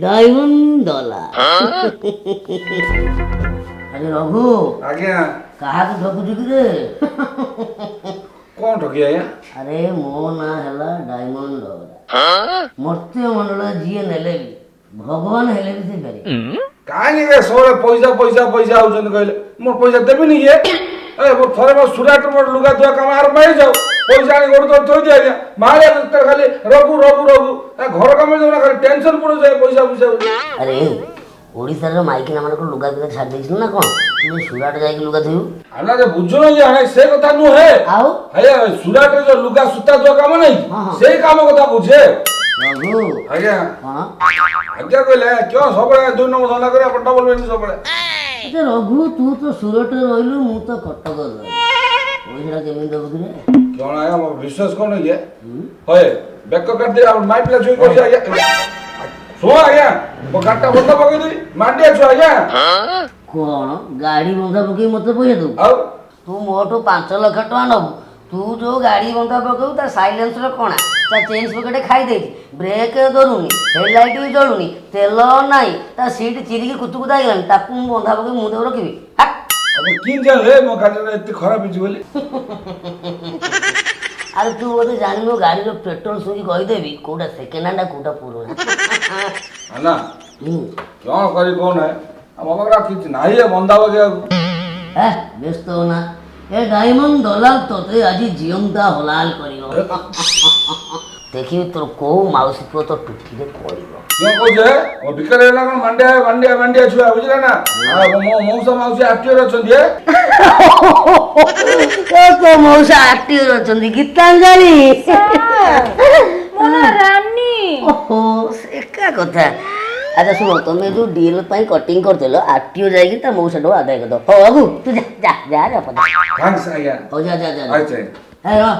Diamond ଦଲାଲ। ଆରେ ରଘୁ। ଆଜ୍ଞା। କାହାକୁ ଠକୁଛୁ କିରେ? କଣ ଠକି ଆଜ୍ଞା? ଆରେ, ମୋ ନାଁ ହେଲା ଡାଇମଣ୍ଡ ଡଗରା। ମର୍ତ୍ତ୍ୟ ମଣ୍ଡଳ ଯିଏ ନେଲେ ବି, ଭଗବାନ ହେଲେ ବି ସେ ଫେରିବ। କାହିଁକି ରେ ସବୁବେଳେ ପଇସା ପଇସା ପଇସା ହଉଛନ୍ତି କହିଲେ? ମୋ ପଇସା ଦେବିନି କିଏ? ଏ ମୋ ଥରେ ମୋ ସୁରାଟ ମୋର ଲୁଗା ଧୁଆ କାମ ଆରମ୍ଭ ହେଇଯାଉ, ପଇସା ଆଣି ଗୋଡ଼ ତଳେ ଥୋଇଦିଅ ଆଜ୍ଞା। ମାରିଆ ଖାଲି ରଘୁ ରଘୁ ରଘୁ। ଏ ଘର କାମ ଯାଉନା, ଖାଲି ଟେନସନ ପଡୁଛି ପଇସା ପଇସା ବୋଲି। ଆରେ, ଓଡ଼ିଶାର ମାଇକିନା ମାନଙ୍କର ଲୁଗା ପିନ୍ଧା ଛାଡ଼ି ଦେଇଥିଲୁ ନା କଣ? ତୁ ଏ ସୁରାଟ ଯାଇକି ଲୁଗା ଧୋଇବୁ? ଆନା ଯେ ବୁଝୁନ ଯେ, ଆରେ ସେ କଥା ନୁହେଁ। ଆଉ? ଆଜ୍ଞା, ସୁରାଟରେ ଯୋଉ ଲୁଗା ସୂତା ଧୁଆ କାମ ନାହିଁ, ହଁ। ସେଇ କାମ କଥା ବୁଝେ। ରଘୁ। ଆଜ୍ଞା। କଣ? ଆଜ୍ଞା କହିଲେ କିয় ସବୁବେଳେ ଦୁଇ ନମ୍ବର ଧନ୍ଦା କରି ଆପଣ ଡବଲ ବେନି ସବୁବେଳେ। ଆଚ୍ଛା ରଘୁ, ତୁ ତ ସୁରଟରେ ରହିଲୁ, ମୁଁ ତ କଟକରେ ରହିଲି, ପଇସାଟା କେମିତି ଦେବୁ କିରେ? କଣ ଆଜ୍ଞା, ମୋ ବିଶ୍ୱାସ କରୁନି କି? ହଏ, ବେକ କାଟିଦେବି ଆପଣ ମାଇପିଲା ଛୁଇଁ କରୁଛି ଆଜ୍ଞା। ଶୁଣ ଆଜ୍ଞା, ମୋ ଗାଡ଼ିଟା ବନ୍ଧା ପକେଇଦେବି, ମାଣ୍ଡିଆ ଛୁଆ ଆଜ୍ଞା। କଣ, ଗାଡ଼ି ବନ୍ଧା ପକେଇ ମତେ ପଇସା ଦେବୁ? ଆଉ? ତୁ ମୋଠୁ 5 ଲକ୍ଷ ଟଙ୍କା ନେବୁ, ତୁ ଯୋଉ ଗାଡ଼ି ବନ୍ଧା ପକେଇବୁ, ତା ସାଇଲେନ୍ସର କଣା, ତା ଚେନ୍ ସ୍ପକେଟ୍ ଖାଇ ଦେଇଛି, ବ୍ରେକ୍ ଧରୁନି, ହେଡ଼ଲାଇଟ୍ ବି ଜଳୁନି, ତେଲ ନାହିଁ, ତା ସିଟ୍ ଚିରିକି କୁତୁ କୁତା ହେଇଗଲାଣି, ତାକୁ ମୁଁ ବନ୍ଧା ପକେଇ ମୁଁ ତାକୁ ରଖିବି? ହାକ୍। ଆପଣ କେମିତି ଜାଣିଲେ ମୋ ଗାଡ଼ିଟା ଏତେ ଖରାପ ହେଇଛି ବୋଲି? ଆରେ, ତୁ ବୋଧେ ଜାଣିନୁ, ଗାଡ଼ିର ପେଟ୍ରୋଲ ଶୁଙ୍ଘି କହିଦେବି କୋଉଟା ସେକେଣ୍ଡ ହ୍ୟାଣ୍ଡ, କୋଉଟା ପୁରୁଣା। ନା। କଣ କରିବି କହୁନା, ମୋ ପାଖରେ ଆଉ କିଛି ନାହିଁ ଏ ବନ୍ଧା ପକେଇବାକୁ। ହେ, ବ୍ୟସ୍ତ ହୋନା, ଏ ଡାଇମଣ୍ଡ ଦଲାଲ ତୋତେ ଆଜି ଜିଅନ୍ତା ହଲାଲ କରିବ। ଦେଖିବି ତୋର କୋଉ ମାଉସୀ ପୁଅ ତୋ ପିଠିରେ ପଡ଼ିବ। କଣ କହୁଛେ? ମୋ ଭିକାରୀ ହେଲା କଣ? ମାଣ୍ଡିଆ ମାଣ୍ଡିଆ ମାଣ୍ଡିଆ ଛୁଆ, ବୁଝିଲେ ନା? ଆଉ ମୋ ମଉସା ମାଉସୀ ଆର୍ଟିଓରେ ଅଛନ୍ତି ଏ। ଏ ତୋ ମଉସା ଆର୍ଟିଓରେ ଅଛନ୍ତି? ଗୀତାଞ୍ଜଳି। ମୋ ନାଁ ରାନୀ। ଓହୋ, ଏକା କଥା। ଆଚ୍ଛା ଶୁଣ, ତମେ ଯୋଉ ଡିଏଲ ପାଇଁ କଟିଂ କରିଦେଲ, ଆର୍ଟିଓ ଯାଇକି ତା ମଉସାଠୁ ଆଦାୟ କରିଦବ। ହଉ ବାବୁ, ତୁ ଯା ଯା ଯା ଯା ପଦା। Thanks ଆଜ୍ଞା। ହଉ, ଯା ଯା ଯା ଯା। ଆଚ୍ଛା। ହେ, ରହ।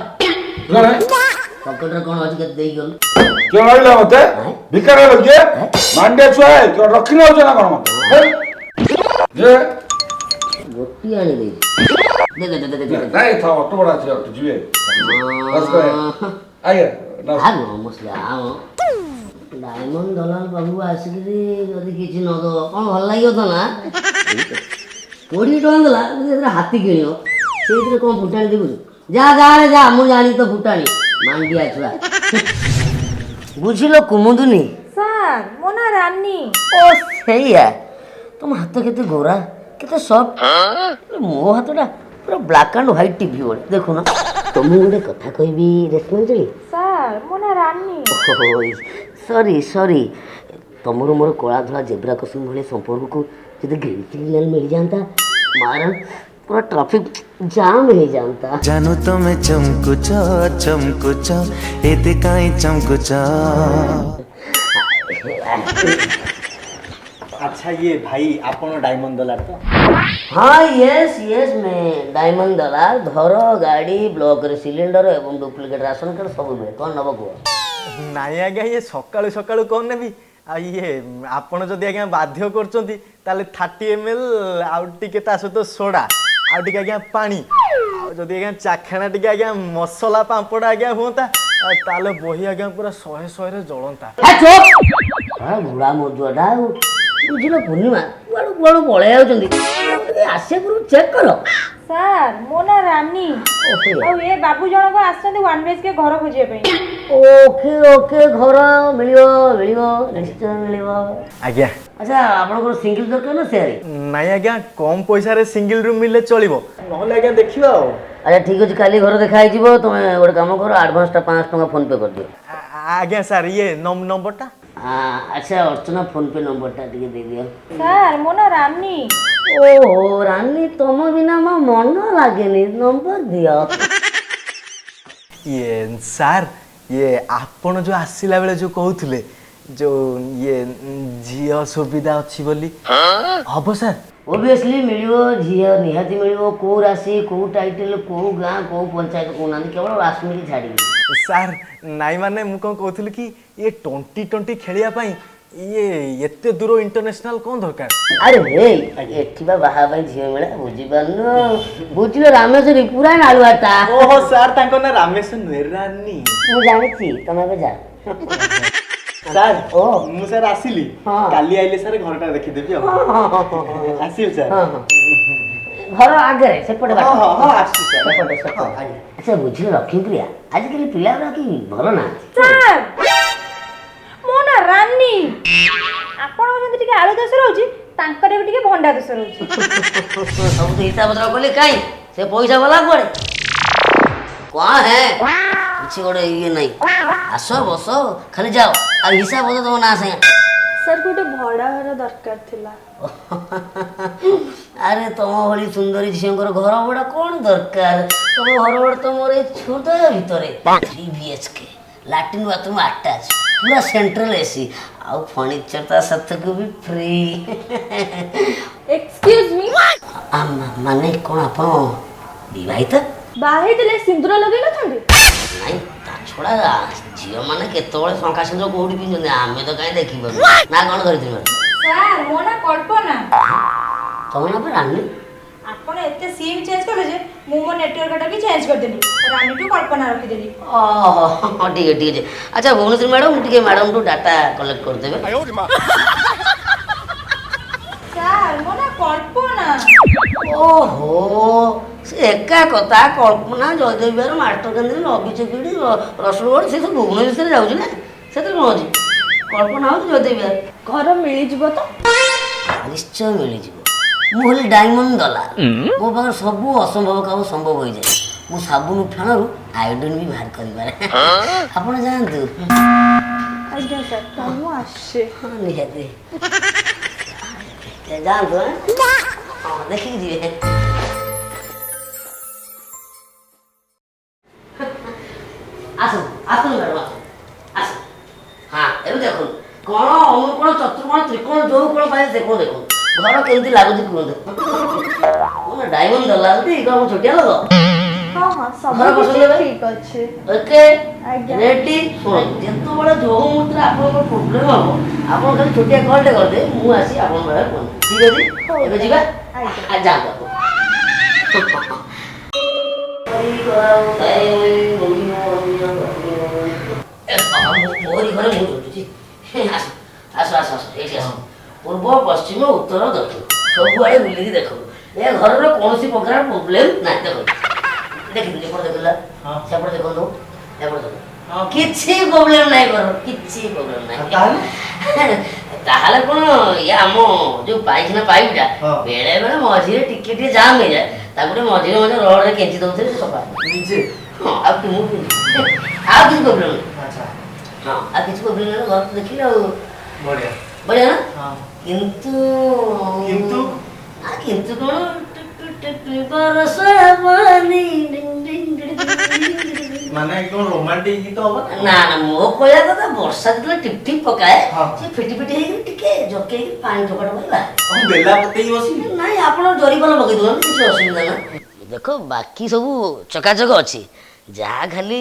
କଣ? ପକେଟରେ କଣ ଅଛି, କେତେ ଦେଇକି ଗଲୁ? କିଏ ମାରିଲା ମତେ? ଭିକାରୀ ହେଲା କିଏ? ମାଣ୍ଡିଆ ଛୁଆ, କିଏ ରଖି ନେଉଛ ନା କଣ ମତେ? ହେ? ଯେ ଗୋଟି ଆଣି ଦେଇଛି, ଦେ ଦେ ଦେ ଦେ ଦେ। ନାଇଁ ଥାଉ, ଅଟୋ ବଡ ଅଛି, ଅଟୋ ଯିବେ। ନମସ୍କାର ଆଜ୍ଞା, ନମସ୍କାର। ନମସ୍କାର। ଡାଇମଣ୍ଡ ଦଲାଲ ବାବୁ ଆସିକିରି ଯଦି କିଛି ନ ଦବ, କଣ ଭଲ ଲାଗିବ ତ? ନା, 20 ଟଙ୍କା ଦେଲା, ଯଦି ଏଥିରେ ହାତୀ କିଣିବ, ସେଇଥିରେ କଣ ଫୁଟାଣି ଦେଖୁଛୁ? ଯା ଯା ରେ ଯା, ମୁଁ ଜାଣି ତ ଫୁଟାଣି, ମାଣ୍ଡିଆ ଛୁଆ। ବୁଝିଲ କୁମୁଦୁନି? ସାର୍, ମୋ ନାଁ ରାନୀ। ଓ ସେଇଆ, ତମ ହାତ କେତେ ଗୋରା, କେତେ ସଫ୍ଟ। ମୋ ହାତଟା ପୁରା ବ୍ଲାକ୍ ଆଣ୍ଡ ହ୍ୱାଇଟ୍ ଟିଭି ଭଳି, ଦେଖୁନ। ତମକୁ ଗୋଟେ କଥା କହିବି ରେଶ୍ମାଞ୍ଜଳି। ସାର୍, ମୋ ନାଁ ରାନୀ। ସରି ସରି, ତମର ମୋର କଳା ଧଳା ଜେବ୍ରା କ୍ରସିଂ ଭଳିଆ ସମ୍ପର୍କକୁ ଯଦି ଗ୍ରୀନ୍ ସିଗ୍ନାଲ ମିଳିଯାଆନ୍ତା, ମାର ପୁରା ଟ୍ରାଫିକ୍ ଜାମ୍ ହେଇଯାଆନ୍ତା। ଜାନୁ, ତମେ ଚମକୁଛ ଚମକୁଛ, ଏତେ କାଇଁ ଚମକୁଛ? ଆଚ୍ଛା ଇଏ ଭାଇ, ଆପଣ ଡାଇମଣ୍ଡ ଦଲାଲ ତ? ହଁ, ୟେସ୍ ୟେସ୍, मैं ଡାଇମଣ୍ଡ ଦଲାଲ। ଘର, ଗାଡ଼ି, ବ୍ଲକରେ ସିଲିଣ୍ଡର ଏବଂ ଡୁପ୍ଲିକେଟ୍ ରାସନ କାର୍ଡ଼ ସବୁ ମିଳେ। କ'ଣ ନେବ କୁହ? ନାଇଁ ଆଜ୍ଞା, ଇଏ ସକାଳୁ ସକାଳୁ କ'ଣ ନେବି? ଆଉ ଇଏ ଆପଣ ଯଦି ଆଜ୍ଞା ବାଧ୍ୟ କରୁଛନ୍ତି, ତାହେଲେ 30 ml, ଆଉ ଟିକେ ତା ସହିତ ସୋଡ଼ା, ଆଉ ଟିକେ ଆଜ୍ଞା ପାଣି, ଆଉ ଯଦି ଆଜ୍ଞା ଚାଖଣା ଟିକେ ଆଜ୍ଞା ମସଲା ପାମ୍ପଡ଼ ଆଜ୍ଞା ହୁଅନ୍ତା, ଆଉ ତାହେଲେ ବହି ଆଜ୍ଞା ପୁରା 100 100ରେ ଜଳନ୍ତା। ହେ ଚୁପ୍! ହଁ, ଘୋଡ଼ା ମଦୁଆଟା। ଆଉ ବୁଝିଲ ପୂର୍ଣ୍ଣିମା, କୁଆଡ଼ୁ କୁଆଡ଼ୁ ପଳେଇ ଯାଉଛନ୍ତି, ଟିକେ ଆସିବା ପୂର୍ବରୁ ଚେକ୍ କର। ସାର୍, ମୋ ନାଁ ରାନୀ। ଓ ସେଇଆ। ଆଉ ଏ ବାବୁ ଜଣକ ଆସିଛନ୍ତି 1 ବିଏଚକେ ଘର ଖୋଜିବା ପାଇଁ। ଓକେ ଓକେ, ଘର ମିଳିବ, ମିଳିବ, ନିଶ୍ଚୟ ମିଳିବ। ଆଜ୍ଞା। ଆଚ୍ଛା, ଆପଣଙ୍କର ସିଙ୍ଗଲ ଦରକାର ନା ସେୟାରିଂ? ନାଇଁ ଆଜ୍ଞା, କମ୍ ପଇସାରେ ସିଙ୍ଗଲ ରୁମ୍ ମିଳିଲେ ଚଳିବ, ନହେଲେ ଆଜ୍ଞା ଦେଖିବା ଆଉ। ଆଚ୍ଛା ଠିକ୍ ଅଛି, କାଲି ଘର ଦେଖା ହେଇଯିବ। ତମେ ଗୋଟେ କାମ କର, ଆଡ଼ଭାନ୍ସଟା 500 ଟଙ୍କା ଫୋନ୍ ପେ କରିଦିଅ। ଆଜ୍ଞା ସାର୍, ଇଏ ନମ୍ବରଟା? ଆଚ୍ଛା ଅର୍ଚ୍ଚନା, ଫୋନ୍ ପେ ନମ୍ବରଟା ଟିକେ ଦେଇଦିଅ। ସାର୍, ମୋ ନାଁ ରାନୀ। ଓହୋ ରାନୀ, ତମ ବିନା ମୋ ମନ ଲାଗେନି, ନମ୍ବର ଦିଅ। ଇଏ ସାର୍, ଇଏ ଆପଣ ଯୋଉ ଆସିଲା ବେଳେ ଯୋଉ କହୁଥିଲେ, ଯୋଉ ଇଏ ଝିଅ ସୁବିଧା ଅଛି ବୋଲି, ହବ ସାର୍? ଓବିୟସଲି ମିଳିବ, ଝିଅ ନିହାତି ମିଳିବ। କୋଉ ରାଶି, କୋଉ ଟାଇଟେଲ, କୋଉ ଗାଁ, କୋଉ ପଞ୍ଚାୟତ କହୁନାହାନ୍ତି, କେବଳ ରାଶ୍ମିକି ଛାଡ଼ିକି। ସାର୍, ନାଇଁ ମାନେ ମୁଁ କ'ଣ କହୁଥିଲି କି ଇଏ ଟ୍ୱେଣ୍ଟି ଟ୍ୱେଣ୍ଟି ଖେଳିବା ପାଇଁ ଇଏ ଏତେ ଦୂର ଇଣ୍ଟରନ୍ୟାସନାଲ କ'ଣ ଦରକାର? ଆରେ ହେ, ଏଠି ବା ବାହା ପାଇଁ ଝିଅ ମିଳେ, ବୁଝିପାରୁନୁ? ବୁଝିଲ ରାମେଶ୍ୱରୀ, ପୁରା ନାଳୁଆଟା। ଓହୋ ସାର୍, ତାଙ୍କ ନାଁ ରାମେଶ୍ୱର ନୁହେଁ, ରାନୀ। ମୁଁ ଜାଣିଛି, ତମେ ଏବେ ଯା। ସାର୍, ଓ। ମୁଁ ସାର୍ ଆସିଲି। ହଁ। କାଲି ଆଇଲେ ସାର୍ ଘରଟା ଦେଖିଦେବି। ଆଉ ଆସିଲି ସାର୍। ହଁ, ଘର ଆଗରେ ସେପଟେ ବାଟ। ହଁ, ଆସୁଛି ସାର୍। ସେପଟେ ସେପଟେ। ହଁ, ଆଜ୍ଞା। ଆଚ୍ଛା ବୁଝିଲ ଲକ୍ଷ୍ମୀପ୍ରିୟା, ଆଜିକାଲି ପିଲା ଗୁଡ଼ା କି ଭଲ ନାହାନ୍ତି। ସାର୍, ମୋ ନାଁ ରାନୀ। ଆପଣଙ୍କ ଯେମିତି ଟିକେ ଆଳୁ ଦୋଷ ରହୁଛି, ତାଙ୍କର ବି ଟିକେ ଭଣ୍ଡା ଦୋଷ ରହୁଛି। ସବୁ ତ ହିସାବ ପତ୍ର କଲି, କାଇଁ ସେ ପଇସା ଗଲା କୁଆଡ଼େ? କଣ ହେ, କିଛି ଗୋଟେ ଇଏ ନାହିଁ। ଆସ, ବସ, ଖାଲି ଯାଅ ଆଉ ହିସାବ ପତ୍ର ତମ ନାଁ ସାଙ୍ଗେ। ସାର୍, ଗୋଟେ ଭଡ଼ା ଘର ଦରକାର ଥିଲା। ଆରେ, ତମ ଭଳି ସୁନ୍ଦରୀ ଝିଅଙ୍କର ଘର ଭଡ଼ା କଣ ଦରକାର? ତମ ଘର ଭଡ଼ା ତ ମୋର ଏଇ ହୃଦୟ ଭିତରେ। 3 BHK, latrine bathroom attach, ପୁରା ସେଣ୍ଟ୍ରାଲ ଏସି, ଆଉ ଫର୍ଣ୍ଣିଚର ତା ସାଥକୁ ବି ଫ୍ରି। ଏକ୍ସକ୍ୟୁଜ ମି। ମାନେ କଣ ଆପଣ ବିବାହିତ? ବାହା ହେଇଥିଲେ ସିନ୍ଦୁର ଲଗେଇ ନଥାନ୍ତି? ନାଇଁ, ତା ଛଡ଼ା ଝିଅମାନେ କେତେବେଳେ ଶଙ୍ଖା ସିନ୍ଦୁର କୋଉଠି ପିନ୍ଧୁଛନ୍ତି, ଆମେ ତ କାହିଁ ଦେଖିପାରୁନୁ ନା। କଣ ଧରିଥିଲି? ସାର୍, ମୋ ନାଁ କଳ୍ପନା। ତମ ନାଁ ପା ରାନୀ। ଆପଣ ଏତେ ସିମ୍ ଚେଞ୍ଜ କଲେ ଯେ ମୁଁ ମୋ ନେଟୱାର୍କଟା ବି ଚେଞ୍ଜ କରିଦେଲି, ରାନୀଠୁ କଳ୍ପନା ରଖିଦେଲି। ଓହୋ, ହଁ, ଠିକ୍ ଅଛି, ଠିକ୍ ଅଛି। ଆଚ୍ଛା ଭୁବନେଶ୍ୱର ମ୍ୟାଡ଼ାମ୍, ଟିକେ ମ୍ୟାଡ଼ାମଠୁ ଡାଟା କଲେକ୍ଟ କରିଦେବେ। ସାର୍, ମୋ ନାଁ କଳ୍ପନା। ଓହୋ, ସେ ଏକା କଥା। କଳ୍ପନା, ଜୟଦେବ ବିହାର, ମାଷ୍ଟର କ୍ୟାଣ୍ଟିନ୍, ରବି ଛକିଡ଼ି, ରସୁଲଗଡ଼, ସେ ସବୁ ଭୁବନେଶ୍ୱରରେ ଯାଉଛି ନା, ସେଥିରେ କ'ଣ ଅଛି? କଳ୍ପନା ହେଉଛି ଜୟଦେବ ବିହାର। ଘର ମିଳିଯିବ ତ? ନିଶ୍ଚୟ ମିଳିଯିବ। ମୁଁ ହେଲି ଡାଇମଣ୍ଡ ଦଲାଲ। ମୋ ପାଖରେ ସବୁ ଅସମ୍ଭବ କାମ ସମ୍ଭବ ହୋଇଯାଏ। ମୁଁ ସାବୁନ ଫେଣରୁ ଆୟୋଡିନ ବି ବାହାର କରିପାରେ। ଆପଣ ଯାଆନ୍ତୁ। ଆଜ୍ଞା ସାର୍, ତାହେଲେ ମୁଁ ଆସୁଛି। ହଁ, ନିହାତି ଯାଆନ୍ତୁ। ହଁ, ଦେଖିକି ଯିବେ। ଆସନ୍ତୁ, ଆସନ୍ତୁ ମ୍ୟାଡ଼ାମ, ଆସନ୍ତୁ, ଆସନ୍ତୁ। ହଁ, ଏବେ ଦେଖନ୍ତୁ, କୋଣ ଅନୁକୋଣ, ଚତୁର୍କୋଣ, ତ୍ରିକୋଣ, ଯୋଉ କୋଣ ପାଇବେ ସେ କୋଣ ଦେଖନ୍ତୁ। ଘର କେମିତି ଲାଗୁଛି କୁହନ୍ତୁ। କଣ ଡାଇମଣ୍ଡ ଦଲାଲ ଟି, କଣ ଛୋଟିଆ ଲୋକ? ହଁ, ସବୁ ଘର ପସନ୍ଦ କିଛି ହେଲା? ଠିକ ଅଛି। ଓକେ। ଆଜ୍ଞା। ରେଡି। ଶୁଣନ୍ତୁ, ଯେତେବେଳେ ଯୋଉ ମୁହୂର୍ତ୍ତରେ ଆପଣଙ୍କର ପ୍ରୋବ୍ଲେମ ହବ, ଆପଣ ଖାଲି ଛୋଟିଆ କଲଟେ କରିଦେବେ, ମୁଁ ଆସି ଆପଣଙ୍କ ପାଖରେ ପହଞ୍ଚିବି। ଠିକ ଅଛି? ହଉ। ଏବେ ଯିବା? ଆଜ୍ଞା। ଆ, ଯାଆନ୍ତୁ ଆପଣ। ଏ ବାବା, ମୋରି ଘରେ ମୁଁ ଚଳୁଛି। ଆସ, ଆସ, ଆସ, ଆସ, ଏଇଠି ଆସ। ପୂର୍ବ, ପଶ୍ଚିମ, ଉତ୍ତର, ଦକ୍ଷିଣ ସବୁଆଡ଼େ ବୁଲିକି ଦେଖନ୍ତୁ। ଏ ଘରର କୌଣସି ପ୍ରକାର ପ୍ରୋବ୍ଲେମ ନାହିଁ। ଦେଖନ୍ତୁ, ଦେଖିନ୍ତୁ, ଏପଟେ ଦେଖିଲା, ସେପଟେ ଦେଖନ୍ତୁ, ଏପଟେ ଦେଖନ୍ତୁ। କିଛି ପ୍ରୋବ୍ଲେମ ନାହିଁ ଘରର, କିଛି ପ୍ରୋବ୍ଲେମ ନାହିଁ। ତାହେଲେ? ତାହେଲେ କଣ, ଇଏ ଆମ ଯୋଉ ପାଇଖାନା ପାଇପଟା ବେଳେ ବେଳେ ମଝିରେ ଟିକେ ଟିକେ ଜାମ୍ ହେଇଯାଏ। ତାକୁ ଟିକେ ମଝିରେ ମଝିରେ ରଡରେ କେଞ୍ଚି ଦଉଥିଲେ, ସେ ସଫା। ନିଜେ? ହଁ, ଆଉ କି ମୁଁ ଆଉ କିଛି ପ୍ରୋବ୍ଲେମ ନାହିଁ। ହଁ, ଆଉ କିଛି ପ୍ରୋବ୍ଲେମ ନାହିଁ। ଘର ତ ଦେଖିଲେ ଆଉ। ବଢିଆ। ବଢିଆ ନା? ହଁ। କିନ୍ତୁ କିନ୍ତୁ? ନା, କିନ୍ତୁ କଣ, ଟିପି ଟିପି ବରଷା ପାଣି, ଡିଂ ଡିଂ ଡିଂ ଡିଂ ଡିଂ। ମାନେ କଣ ରୋମାଣ୍ଟିକ ଗୀତ ହବ? ନା ନା, ମୋ କହିବା କଥା, ବର୍ଷା ଯେତେବେଳେ ଟିପ ଟିପ ପକାଏ, ହଁ। ସେ ଫିଟି ଫିଟି ହେଇକି ଟିକେ ଜକେଇକି ପାଣି ଠୋପା ଠୋପା ବାହାରେ। ମୁଁ ବେଲା ପକେଇକି ବସିବି? ନାଇଁ, ଆପଣ ଜରିପାଲ ପକେଇ ଦଉଛନ୍ତି, କିଛି ଅସୁବିଧା ନାହିଁ। ଦେଖ, ବାକି ସବୁ ଚକାଚକ ଅଛି। ଯାହା ଖାଲି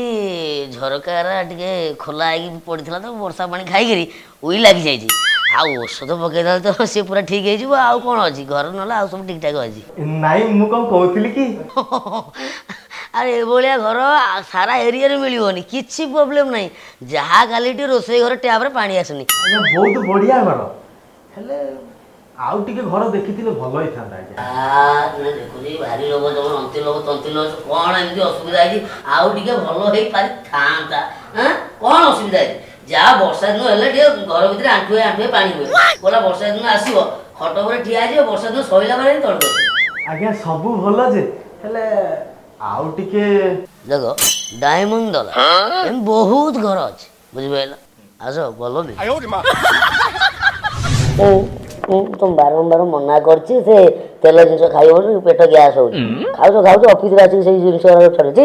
ଝରକାରା ଟିକେ ଖୋଲା ହେଇକି ପଡ଼ିଥିଲା ତ ବର୍ଷା ପାଣି ଖାଇକିରି ଉଇ ଲାଗିଯାଇଛି। ଆଉ ଔଷଧ ପକେଇଦେଲେ ତ ସିଏ ପୁରା ଠିକ୍ ହେଇଯିବ। ଆଉ କ'ଣ ଅଛି ଘର, ନହେଲେ ଆଉ ସବୁ ଠିକ୍ ଠାକ୍ ଅଛି। ନାଇଁ, ମୁଁ କଣ କହୁଥିଲି କି, ଆରେ, ଏଭଳିଆ ଘର ସାରା ଏରିଆରେ ମିଳିବନି। କିଛି ପ୍ରୋବ୍ଲେମ୍ ନାହିଁ। ଯାହା ଖାଲି ଟିକେ ରୋଷେଇ ଘର ଟ୍ୟାପରେ ପାଣି ଆସୁନି। ଆଜ୍ଞା, ବହୁତ ବଢିଆ ଘର, ହେଲେ ଆଉ ଟିକେ ଘର ଦେଖିଥିଲେ ଭଲ ହେଇଥାନ୍ତା ଆଜ୍ଞା। ଆ ଦେଖୁଛି, ଭାରି ଲୋଭ ତମର, ଅନ୍ତି ଲୋଭ, ତନ୍ତି ଲୋଭ। କ'ଣ ଏମିତି ଅସୁବିଧା ହେଇଛି ଆଉ ଟିକେ ଭଲ ହେଇପାରିଥାନ୍ତା? ଆଁ, କ'ଣ ଅସୁବିଧା ହେଇଛି? ଯାହା ବର୍ଷା ଦିନ ହେଲେ ଟିକେ ଘର ଭିତରେ ଆଣ୍ଠୁଏ ଆଣ୍ଠୁଏ ପାଣି ହୁଏ। ଗଲା ବର୍ଷା ଦିନ ଆସିବ, ଖଟ ଉପରେ ଠିଆ ହେଇଯିବ, ବର୍ଷା ଦିନ ସରିଲା ପରେ ତଳକୁ ଆସିବ। ଆଜ୍ଞା, ସବୁ ଭଲ ଯେ, ହେଲେ ଆଉ ଟିକେ ଦେଖ, ଡାଇମଣ୍ଡ ଦଲା ଏମିତି ବହୁତ ଘର ଅଛି, ବୁଝିପାରିଲ? ଆସ, ଭଲ ବି। ମୁଁ ତ ବାରମ୍ବାର ମନା କରିଛି, ସେ ତେଲ ଜିନିଷ ଖାଇବନି, ପେଟ ଗ୍ୟାସ୍ ହଉଛି। ଖାଉଛ ଖାଉଛ, ଅଫିସରେ ଆସିକି ସେଇ ଜିନିଷ ଛାଡୁଛି।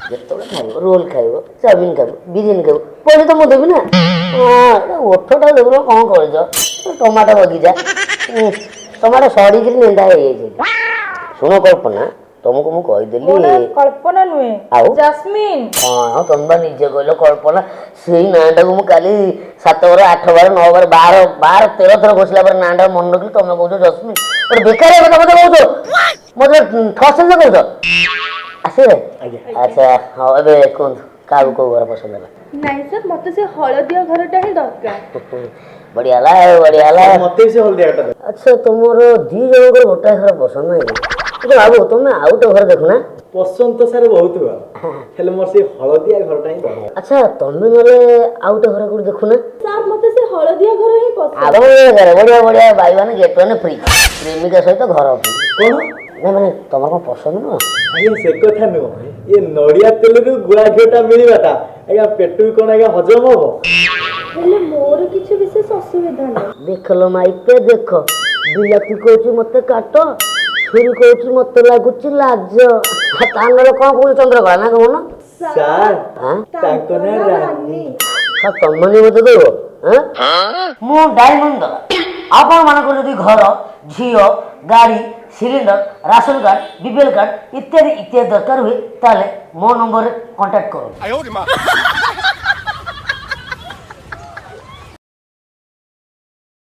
ଯେତେବେଳେ ଖାଇବ, ରୋଲ ଖାଇବ, ଚାଉମିନ ଖାଇବ, ବିରିୟାନୀ ଖାଇବ, ପଇସା ତ ମୁଁ ଦେବି ନା? ହଁ, ଏଇଟା ଓଠଟା ଦେଖୁନ କ'ଣ କରିଛ, ଟମାଟୋ ବଗିଚା। ଟମାଟୋ ସଢ଼ିକିରି ନିନ୍ଦା ହେଇଯାଇଛି। ଶୁଣ କଳ୍ପନା, ତମକୁ ମୁଁ କହିଦେଲି। ମୋ ନାଁ କଳ୍ପନା ନୁହେଁ। ଆଉ? ଜସ୍ମିନ। ହଁ, ତମେ ବା ନିଜେ କହିଲ କଳ୍ପନା। ସେଇ ନାଁଟାକୁ ମୁଁ କାଲି 7 ବାର, 8 ବାର, 9 ବାର, 12 ବାର, 13 ଥର ଘୋଷିଲା ପରେ ନାଁଟା ମନେ ରଖିଲି। ତମେ କହୁଛ ଜସ୍ମିନ। ଗୋଟେ ବେକାରିଆ କଥା ମତେ କହୁଛ, ମତେ ଠସେଇ କହୁଛ। ଆସିବେ? ଆଜ୍ଞା। ଆଚ୍ଛା, ହଉ, ଏବେ କୁହନ୍ତୁ। କାହାକୁ କୋଉ ଘର ପସନ୍ଦ ହେଲା? ନାଇଁ ସାର୍, ମତେ ସେ ହଳଦିଆ ଘରଟା ହିଁ ଦରକାର। ବଢିଆ ହେଲା, ବଢିଆ ହେଲା। ମତେ ବି ସେ ହଳଦିଆ ଘରଟା ଦରକାର। ଆଚ୍ଛା, ତୁମର ଦି ଜଣଙ୍କର ଗୋଟାଏ ଘର ପସନ୍ଦ ନାହିଁ କି? ଆଚ୍ଛା ବାବୁ, ତମେ ଆଉ ଗୋଟେ ଘର ଦେଖୁନା। ପସନ୍ଦ ତ ସାର୍ ବହୁତ ଘର, ହେଲେ ମୋର ସେଇ ହଳଦିଆ ଘରଟା ହିଁ ଦରକାର। ଆଚ୍ଛା, ତମେ ନହେଲେ ଆଉ ଗୋଟେ ଘର କୋଉଠି ଦେଖୁନା। ସାର୍, ମତେ ସେ ହଳଦିଆ ଘର ହିଁ ପସନ୍ଦ। ଆଉ ଘର ବଢିଆ ବଢିଆ, buy one get one free, ପ୍ରେମିକା ସହିତ ଘର ଫ୍ରି। କଣ? ନାଇଁ ମାନେ ତମର କଣ ପସନ୍ଦ ନୁହଁ? ଆଜ୍ଞା, ସେ କଥା ନୁହଁ, ଇଏ ନଡିଆ ତେଲରୁ ଗୁଆ ଘିଅଟା ମିଳିବାଟା ଆଜ୍ଞା ପେଟକୁ କଣ ଆଜ୍ଞା ହଜମ ହବ? ହେଲେ ମୋର କିଛି ବିଶେଷ ଅସୁବିଧା ନାହିଁ। ଦେଖଲ ମାଇପେ ଦେଖ, ବିଲାତି କହୁଛି ମତେ କାଟ, ଛୁରୀ କହୁଛି ମତେ ଲାଗୁଛି ଲାଜ। ତା ନହେଲେ କଣ କହୁଛୁ ଚନ୍ଦ୍ରକଳା, ନା କହୁନ? ସାର୍, ଆଁ? ତାଙ୍କ ନାଁ ରାନୀ। ହଁ, ତମେ ମତେ କହିବ ଆଁ? ମୁଁ ଡାଇମଣ୍ଡ ଦଲା। ଆପଣ ମାନଙ୍କର ଯଦି ଘର, ଝିଅ, ଗାଡ଼ି, cylinder, ration card, BPL card ଇତ୍ୟାଦି ଇତ୍ୟାଦି ଦରକାର ହୁଏ, ତାହେଲେ ମୋ ନମ୍ବରରେ କଣ୍ଟାକ୍ଟ କରନ୍ତୁ।